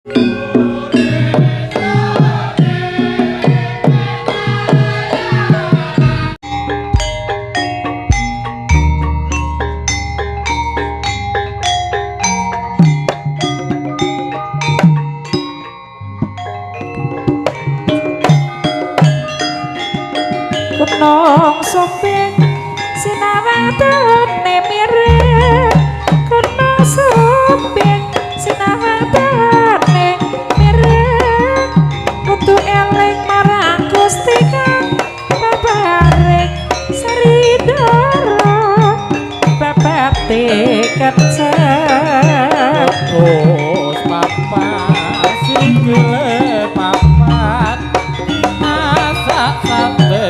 Gunung Sumbing sinawatane mireng, Gunung Sumbing sinawatane mireng, kudu eling marang Gusti kang babaring Sridara babate kenceng. Terus papat sikile papat masak sate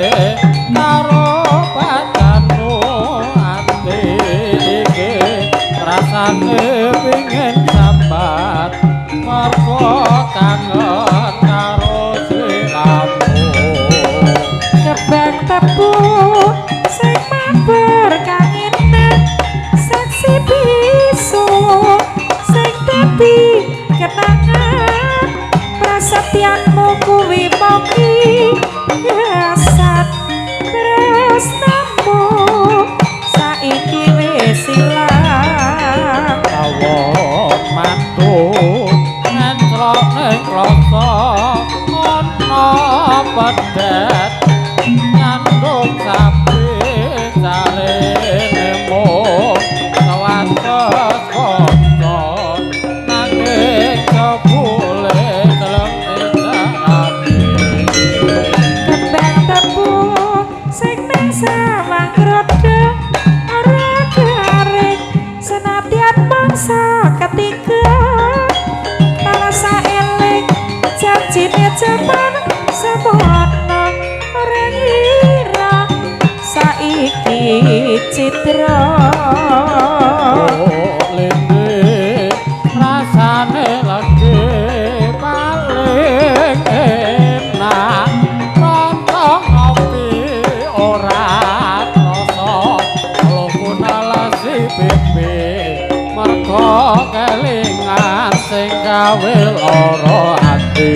karo padanu ati iki rasane pingin sambat mergo kangen karo sliramu. Kebang tebu sing mabur kangenan saksi bisu sing dadi kenangan prasetyanmu kuwi mung hiasan tresnamu saiki wis ilang. Tawon mantu ngenclok ning klasa ana pedet nyandung sapi jarene mung sewates kanca nanging jebule telung dijarane. Kembang tebu sing nang sawang grodo ora garing senadyan mangsa ketiga tansah eling janjine jaman semono ora ngira saiki cidra. Lende rasane legi paling enak rontok ngopi ora krasa luku nalasi pipi mergo kelingan sing gawe lara ati.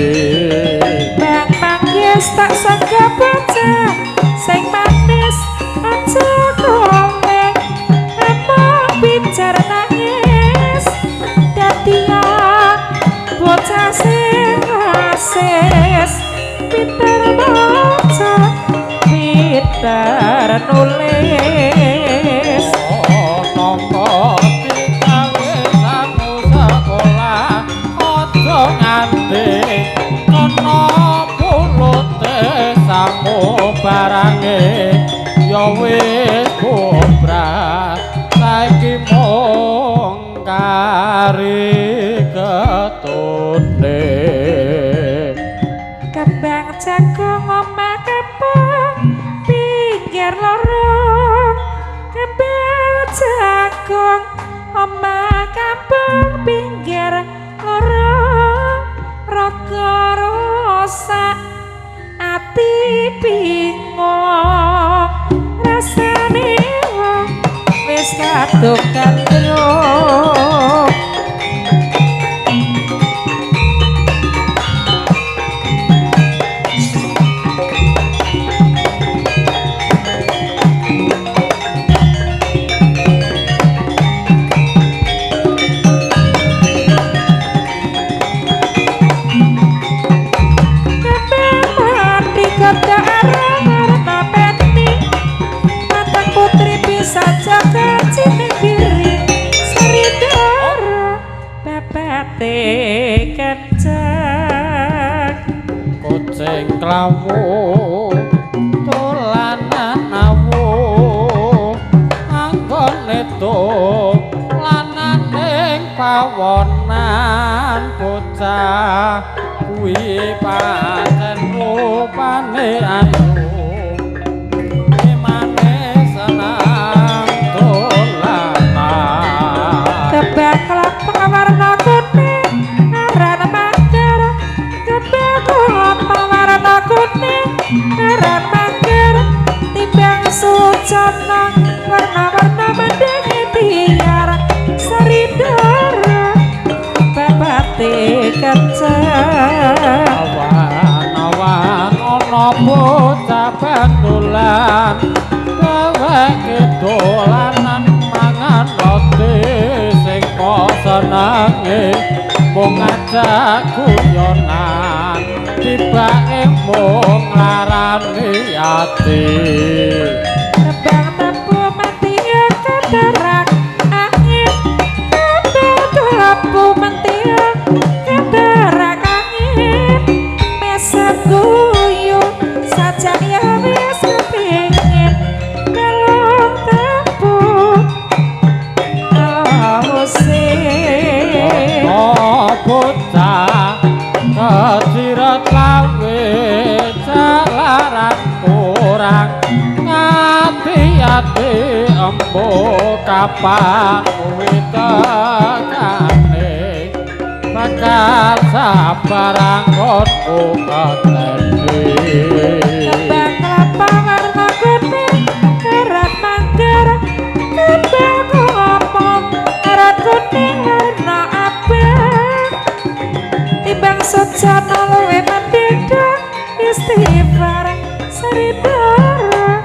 Bang manggis tak sangka bocah sing manis aja golek amung bicar nangis dadi bocah sing asis pinter maca pinter nulis. Nangka digawe sangu sekolah aja nganti ana pulute sangu barange ya wis gobrak saiki mung kari ketune. Kembang jagung omah kampung pinggir lorong, kembang jagung omah kampung pinggir lorong, raga rusak ati bingung rasane wong wis kadung gandrung. Kucing klawu dolanan awu anggone dolanan ing pawonan bocah kuwi pancen rupane ayu emane seneng dolanan. Kembang kelapa warna kuning aran mangker, kembang kelapa warna kuning aran mangker, timbang sucana warna-warna mandange tiar Sridara babate. kenceng. Awan-awan ana bocah bandulan, dheweke dolanan mangan roti sing senenge mung ngajak guyonan, tibake mung nglarani ati. Kembang tebu mati keterak angin, kembang tebu mati keterak angin, mesem guyu sajan ya wis kepingin melung tebu lawuse. Ana bocah keciret lawe jalaran kurang ati-ati, embo kapan kuwi tekane, bakal sabar anggonku keteni. Kembang kelapa warna kuning kerat manggar, kembang apa kerat kuning warna abang, timbang sujana luwe mending istighfar sridara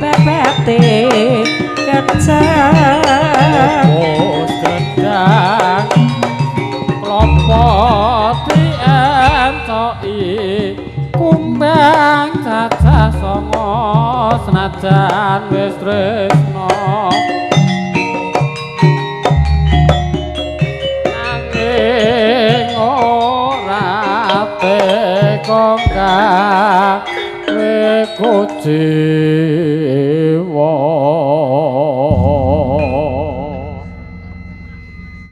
bebete kenceng. Wis gedang klopo dientoki kumbang cacah songo, senajan wis tresno nanging ora teka gawe kuci.